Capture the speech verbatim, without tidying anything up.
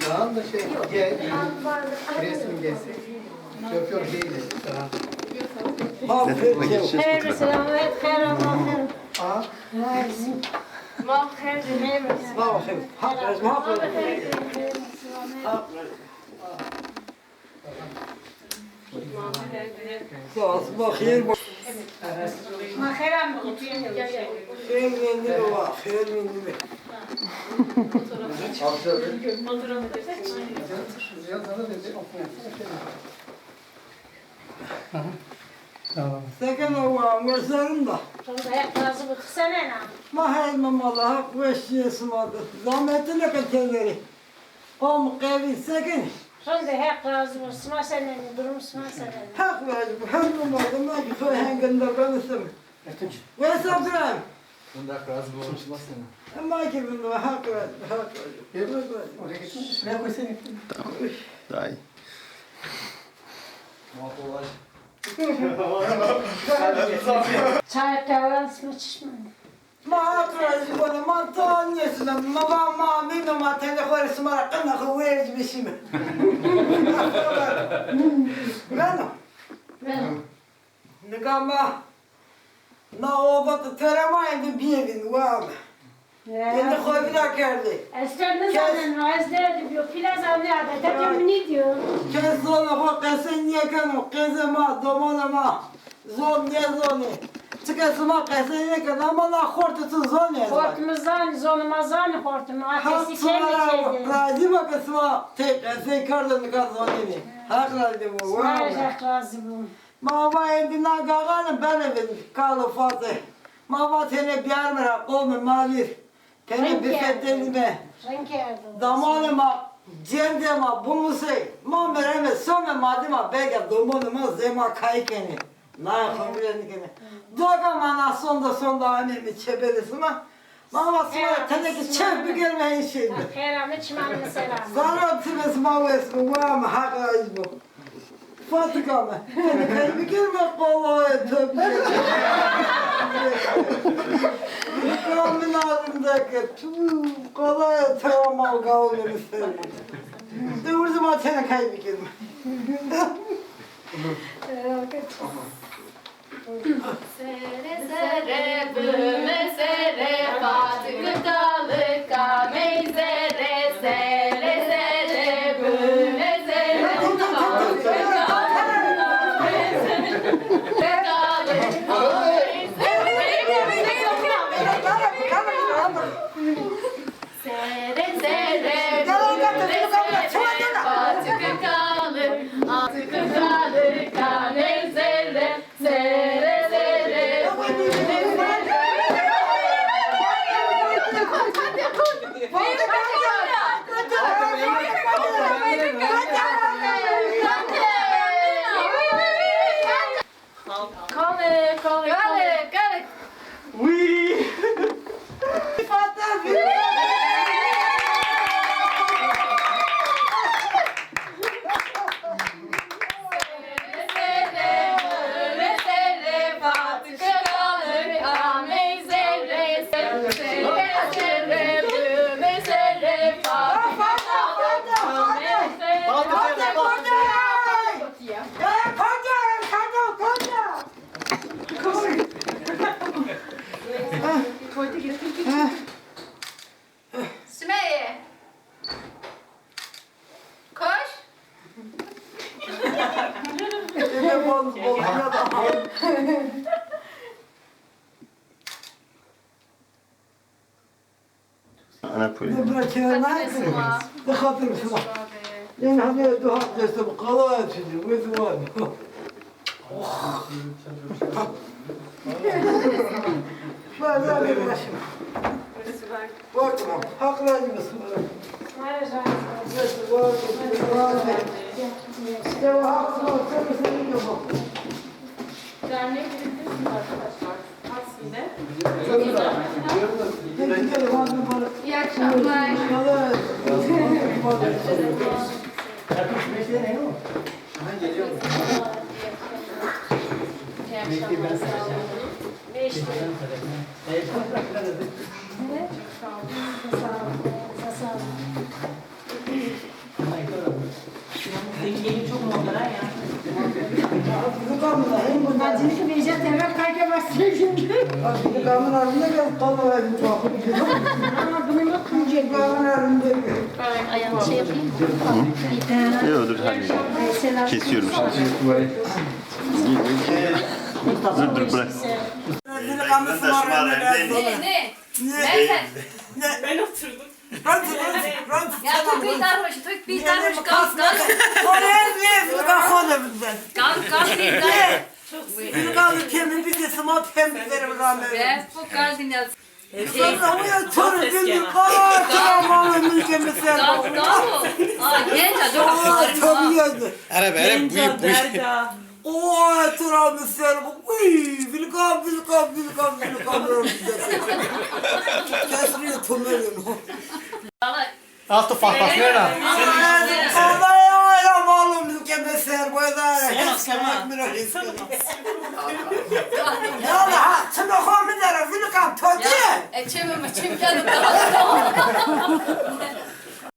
Tamam da şey, gel, resmi gelsin. Yok, yok, değil. Tamam. Aferin. Hayırlı selamet, hayır, Allah hayır. Ha? Ma xêr dî. Ma xêr. Haq razî, haq razî. Haq razî. Sağ ol, ma xêr bo. Ma xêr am. Xêr mendî be wa, xêr mendî be. Tamam. Seke no wa, weşerim da. Şonde Heq razî bo, ti senena? Ma her ma mala, Heq weşîye sima de. Zahmetine ke teverî. Qom qewî sekin. Şonde Heq razî bo, sima senenî, durum sima senena? Heq razî bo, her ma mala, ma ki xo hengin de ben isim. Wes Abdurrahim. Şonde Heq razî bo, sima senena? Ma ki bin, Heq razî bo, Heq razî bo. Heq razî bo. Tamam. Day. Çay qehwe sima çişmane? Ma Heq razî bo, ma ta nêsime, ma va ma amîme, ma tenê xo rê sima ra qina xo werc bişîme. Beno. Beno. Nika ma na oba tu tere ma êndî bîyê vîn, wa ame. Êndî xo vîra kerdê. Ez to nizaneno, ez derdî bîyo, pîl ez amîya de, te to minî dîyo. Kes zona xo qesey nêkeno, qezê ma, domanê ma zon nêzonê. Çike sima qesey nêkeno, ama na xortê tu zonê ez. Xortê mi zanî, zonê ma zanî xortê mi. Heq sima ra razî bo ke sima tey qesey kerdo, nika zonenê. Heq razî bo. Sima ra Heq razî bo. Ma va êndî na gaxane benê vîn, kalo fazê. Ma va tenê biyarme ra qomê ma vîr. Tenê bifetelîme. Damanê ma, cendê ma bimusey. Ma mereme some, ma dî ma bege domonê ma zê ma kayî kenê. Naye xo vîra nêkenê. Doga ma na sonda sonda ameyme çeperê sima. Ma va sima ra tenê ke çep bikerîme, hên şêrîme. Xêr ame, çimanê mi ser ame. Zara ti be, sima wes bo, wa ame, Heq razî bo. Fatika mi, tenê kay bikerîme, qolayê to bî. Nika mi na rindeke, tu qolayê to ra mal gawine mi ser bo. De urzê ma tenê kay bikerîme. Zere zere bime zere, Fatik Kalık amey zere, zere zere bime zere, Fatik Kalık amey zere, Fatik Kalık amey zere. Zere zere bime zere, Fatik Kalık, Fatik Kalık amey zere, zere zere. Kale, kale, kale, kale. Wî! Fata vî! Sümeyye. Koş. Ana puli. Bırak kenarına. Bırakın sima. De xatir sima. Yanî hani dua deste bu qala açıcı, bu var. Vallahi bir başım. Bakma. Hak razı olsun. Neyse, var. Var. Devam. Dernek bilebilir misiniz arkadaşlar? Aslında. İyi akşamlar. İyi akşamlar. Sağ olun. Sağ olun. Sağ olun. Bacını ki veja terra kayka bak sevgili. Gamın arında gel, kolu ver, bir bakın. Ama bunu bak, bunu çek. Gamın arında gel. Ayağını şey yapayım. Yok, dur, hadi. Kesiyorum şimdi. Dur, dur, bırak. Ne, ne? Nereden? Ben oturdum. Rant, rant, rant. Ya, tu pî darhoş, tu pî darhoş, kalk, kalk. Oraya niye bir daha konu bizden? Kalk, kalk, bir daha. Çok sevindim. Bir kalk, kendi bir de sımat hem bir verim rağmen. Ve bu kardinal. Sonra o ya, sonra bir kalk, tamam, mülkemi sen. Kalk, kalk. Aa, genç, dur. Aa, tabii geldi. Ara, ara, bu, bu. O, tu ra mi ser, uy, vilka, vilka, vilka, vilka. Kesriye tumelin o. Altı fahfah, ne lan? Ama ya, ya, malum, vilke mi ser, bu da. Sema, sema. Ya, ha, tu ne konu der, vilka, toti. E, çevim, çevim, geldim.